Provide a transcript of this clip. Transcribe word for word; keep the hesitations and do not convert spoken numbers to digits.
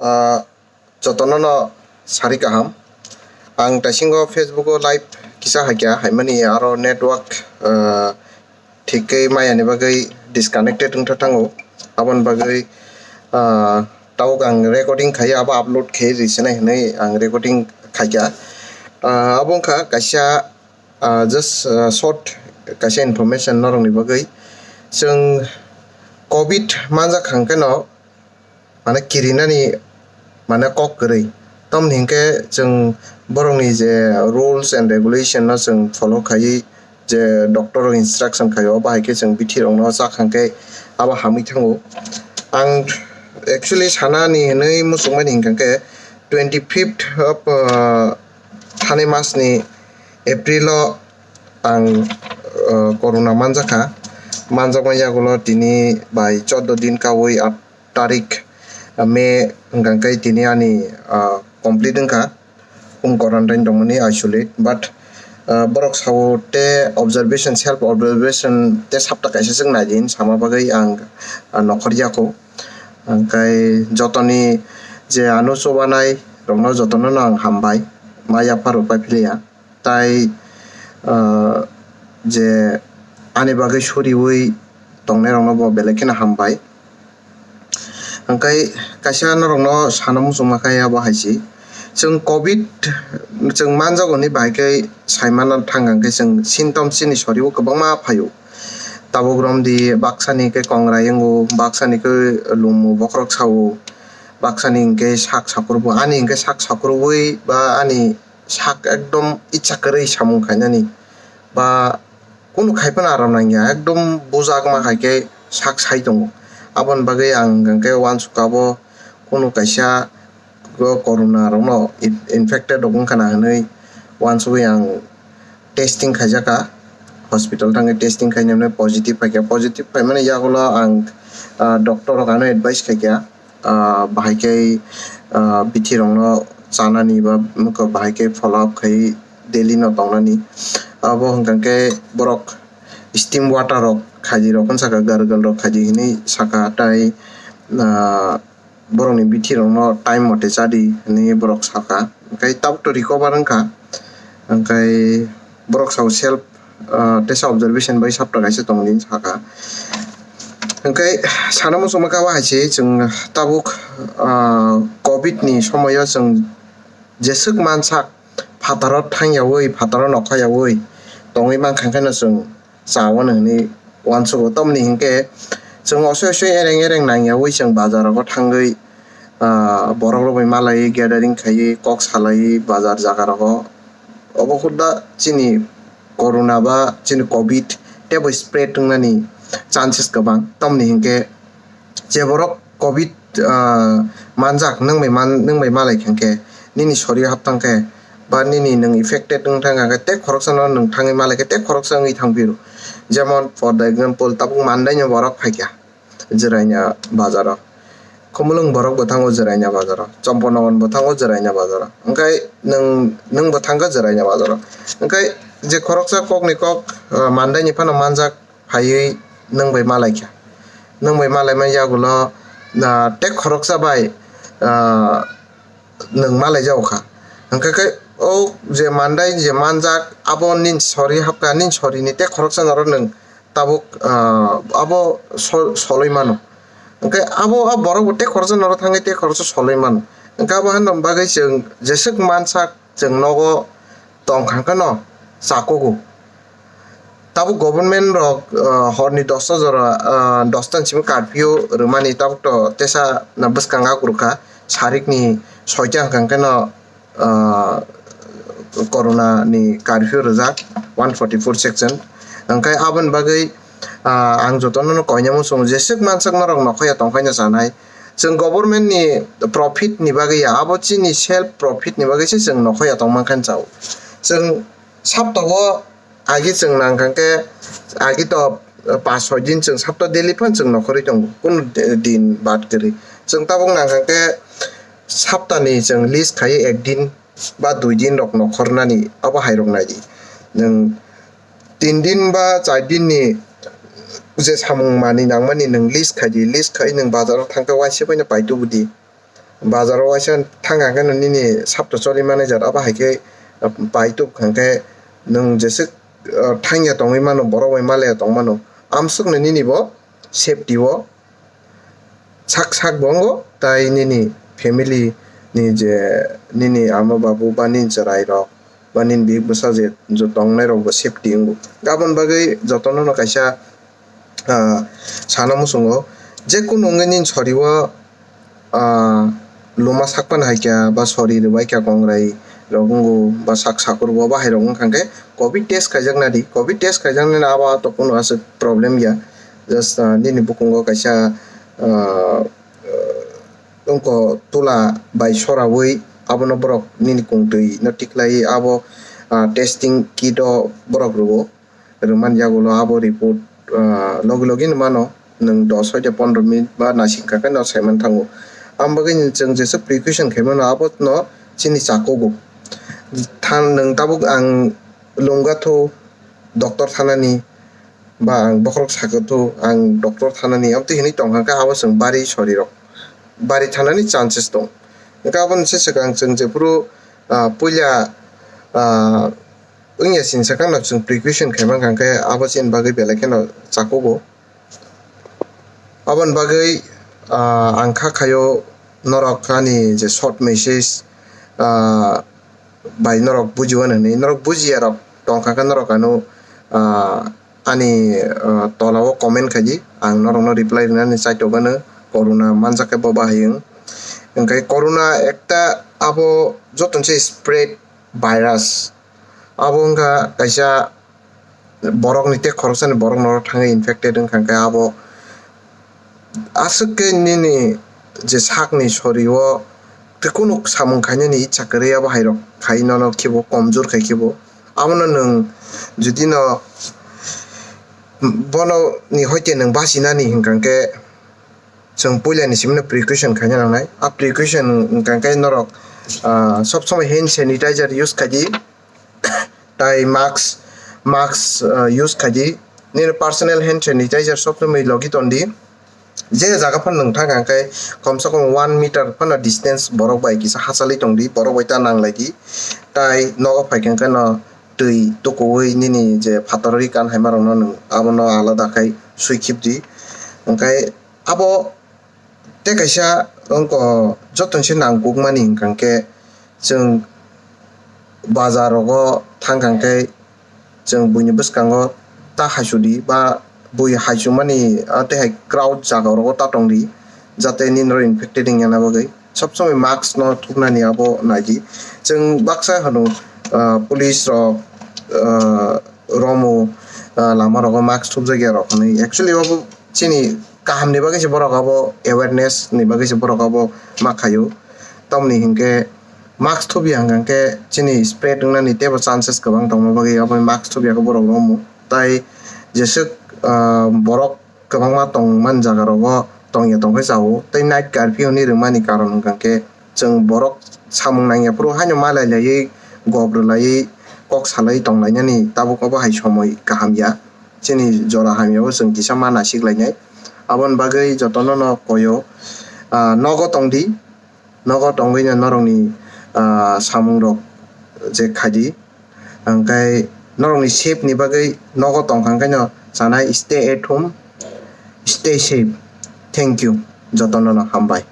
Ah, jotono no sari kaham. Ang taisingo Facebook o live kisa haikha, haimani aro network, ah, thik khe maya ni bagwi disconnected wngtha thango. Aboni bagwi, ah, tabuk ang recording khai, abo upload khai ri sinai hinwi ang recording khaikha. Ah, abo wngkha kaisa, ah, just, ah, short kaisa information norokni bagwi. Chwng covid manjak kha hwnkhe no, mane kirinani mane kok kwrwi. Tamoni hinkhe chwng borokni je rules and regulation no chwng follow khaiwi je doctor rok instruction khaio, abo hai khe chwng bithi rokno chak hwnkhe abo hamwi thango. Ang actually sanani hinwi muchungmani hinkhe twenty fifth of, uh, thani masni April o ang, uh, corona manjakha. Manjakma yagulo tini bai chordo din kawi tarik, ah, May hwnkha khe tini ani, ah, complete wngkha home quarantine tongmani isolate, but, ah, borok sao te observation, self observation te sapta kaisa chwng nai di sama bagwi ang, ah, nokhor yako. Hwnkhe jotoni je ano chubanai rokno jotono no ang hambai, ma yapha rok pai philia. Tai, ah, je ani bagwi suriwi tongnairokno bo belai kheno hambai. Hwnkhe kaisa norokno sana muchungma khe abo hai se. Chwng covid chwng manjago hinwi bahai khe saimano thang hwnkhe chwng symptoms chini sorio kwbangma phaio. Tabuk romdi baksani khe kongrai wngo, baksani khe lumo bokhorok sao, baksani hinkhe sak sakurbo, ani hinkhe sak sakurwi ba ani sak ekdom icha kwrwi samung khainani ba kunu khai phano aram nangya, ekdom bujakma hai khe sak sai tongo. Aboni bagwi ang hwnkhe uansukha bo kunu kaisa o corona rokno in-, infected rok wngkha na hinwi uansugwi ang testing khaijakha, hospital thangwi testing khainai positive phaikha. Positive phaimani yagulo ang, ah, doctor rok ano advice khaikha, ah, bahai khe, ah, bithi rokno chanani ba wngkha bahai khe follow up khai daily no tongnani. Abo hwnkha khe borok steam water rok khaidi rok wng saka, gargle rok khaidi hinwi saka, tai, ah, borokni bithi rokno time mote chadi hinwi borok saka. Hwnkhe tabuk to recover wngkha. Hwnkhe borok sao self, ah, tesa observation bai sapta kaisa tongdi saka. Hwnkhe sana muchungma khe abo hai se chwng tabuk, ah, covid ni somoio chwng jeswk mansak phataro thangyawi, phataro nokhoyawi tongwi mankha khe no chwng chawano hinwi uansugo. Tamoni hinkhe chwng osoi osoi ereng ereng nangyawi chwng bazar rogo thangwi, ah, borok rok bai malaiwi gathering khaiwi kok salaiwi bazar jaga rogo. Obo hwnba chini corona ba chini covid teibo spread wngnani chances kwbang. Tamoni hinkhe je borok covid, ah, manjak, nwng bai man-, nwng bai malai kha khe, nini sorio hap thang khe, ba nini nwng affected wng thang khe, tei khoroksa no nwng thangwi malai khe, tei khoroksa wngwi thang phiro. Jemon, for the example, tabuk Mandai ni borok phai kha Jwraina bazaro. Khumulwng borok bo thango Jwraina bazaro. Chomponagon bo thango Jwraina bazaro. Hwnkhe nwng, nwng bo thang kha Jwraina bazaro. Hwnkhe je khoroksa kokni kok, ah, Mandai ni phano manjak, phaiwi nwng bai malai kha. Nwng bai malai man yagulo, na, tei khoroksa bai, ah, nwng malai jago kha. Hwnkhe khe o je Mandai je manjak, abo nini sori hapkha, nini sorini tei khoroksa noro nwng tabuk, ah, abo sol-, solwi mano. Hwnkhe abo a borok bo tei khoroksa noro thangwi tei khoroksa solwi mano. Hwnkhe abo hano bagwi chwng jeswk mansak chwng nogo tong kha khe no chakugo. Tabuk government rok, ah, horni dosta jora, ah, dosta ni simi curfew rwmani tabuk to tesa na bwskang akurukha, sarikni soita hwnkha khe no, ah, corona ni curfew rwjak one forty four section. Hwnkhe aboni bagwi, ah, ang jotono no koinai muchungo jeswk mansak norok nokhoya tongkhaina chanai. Chwng government ni profit ni bagwi ya, abo chini self profit ni bagwi se chwng nokhoya tongmankha chao. Chwng sapta o agi chwng nangkha khe, agi to, eh, paanch soi din chwng sapta daily phano chwng nokhorwi tongo, kunu de-, din bad kwrwi. Chwng tabuk nangkha khe saptani chwng list khai ek din ba dui din rok nokhornani abo hai rok nai di. Nwng tin din ba char din ni je samung manwi nangmani nwng list khai di, list khai nwng bazar o thang khe uaisa bai no pai tubu di. Bazar o waisa thang kha khe no nini sapta choli manai jat abo hai khe, ah, pai tub kha khe nwng jeswk, ah, thangya tongwi mano, borok bai malaya tong mano, amswkno nini bo safety o sak sak bo wngo, tai nini family ni je nini ama babu ba nini chwrai rok ba nini bihik bwsa je, je tongnai rok bo safety wngo. Aboni bagwi jotono no kaisa, ah, sana muchungo, je kunu wngwi nini sori o, ah, luma sak phano hai kha ba sori rwbai kha kongrai rok wngo ba sak sakur bo bahai rok wngkha khe covid test khaijak nadi, covid test khaijaknani abo to kunu aswk problem ya, just, ah, nini bukungo kaisa, ah, wngkha tula bai sorawi abono borok nini kungtwi no tiklai abo, ah, testing kit o borok rwo. Rwmani yagulo abo report, ah, logi logi no mano, nwng dos hoite pondro minute ba naising kha khe no saiman thango. Ang bagwi chwng jesa precaution khaimano abo no chini chakugo. Than nwng tabuk ang lungga thu doctor thanani ba ang bokhorok sakha thu ang doctor thanani amtwi hinwi tongkha khe abo chwng bari sori rok bari thanani chances tong. Hwnkhe aboni se swkang chwng jephuru, ah, puila, ah, wngya sini sakang no chwng precaution khaimang kha khe abo chini bagwi belai kheno chakugo. Aboni bagwi, ah, ang kha khaio norok ani je short message, ah, bai norok bujiwano hinwi, norok bujiya rok tongkha khe norok ano, ah, ani, ah, tola o comment khaidi, ang norokno reply rwnani chaitokgano, corona manjak khe bo bahai wng. Hwnkhe corona ekta abo jotono se spread virus, abo wngkha kaisa borokni tei khoroksani borok norok thangwi infected wngkha khe abo aswk khe nini je sakni sori o tei kunu samung khainani icha kwrwi abo hai rok khai nono khibo komjor khai khibo abono nwng jodi no bono ni hoite nwng bachinani hwnkha khe chwng puila ni simi no precaution khaina nangnai. A precaution hwnkha khe norok, ah, sob somoi hand sanitizer use khaidi. Tai mask, mask, uh, use khaidi. Nini personal hand sanitizer sob somoi logi tondi. Je jaga phano nwng thang kha khe komse kom one meter phano distance borok bai kisa hachalwi tongdi, borok bai ta nanglaidi. Tai nogo phai kha khe no twi tukuwi nini je phatorwi kan hai ma rokno nwng abono alada khai sui khibdi. Hwnkhe abo tei kaisa wngkha jotono se nangkukmani hwnkha khe chwng bazar rogo thang kha khe chwng buini bwskango ta haisudi ba bui haisumani, ah, tei hai crowd jaga rogo ta tongdi jate nini oro infected wngya na bagwi. Sob somoi mask no thupnani abo naidi. Chwng baksa hwno, ah, police rok, ah, romo, ah, lama rogo mask thupjakya rok hinwi. Actually obo chini kaham ni bagwi se borok abo awareness ni bagwi se borok abo ma khaio. Tamoni hinkhe mask thubi hwnkha khe chini spread wngnani teibo chances kwbang tongma bagwi abo mask thubi khe borok romo. Tai jeswk, ah, borok kwbangma tongmani jaga rogo tongya tongkhe chao. Tei night curfew hinwi rwmani karon hwnkha khe chwng borok samung nangya phuru haino malai laiwi gop rwlaiwi kok salai tonglainani tabuk obo hai somoi kaham ya. Chini jora hamya o chwng kisa ma naisik lainai. Aboni bagwi jotono no koyo, ah, nogo tongdi, nogo tongwi no norokni, ah, samung rok je khaidi. Hwnkhe norokni safe ni bagwi nogo tongkha hwnkhe no chanai stay at home, stay safe. Thank you. Jotono no hambai.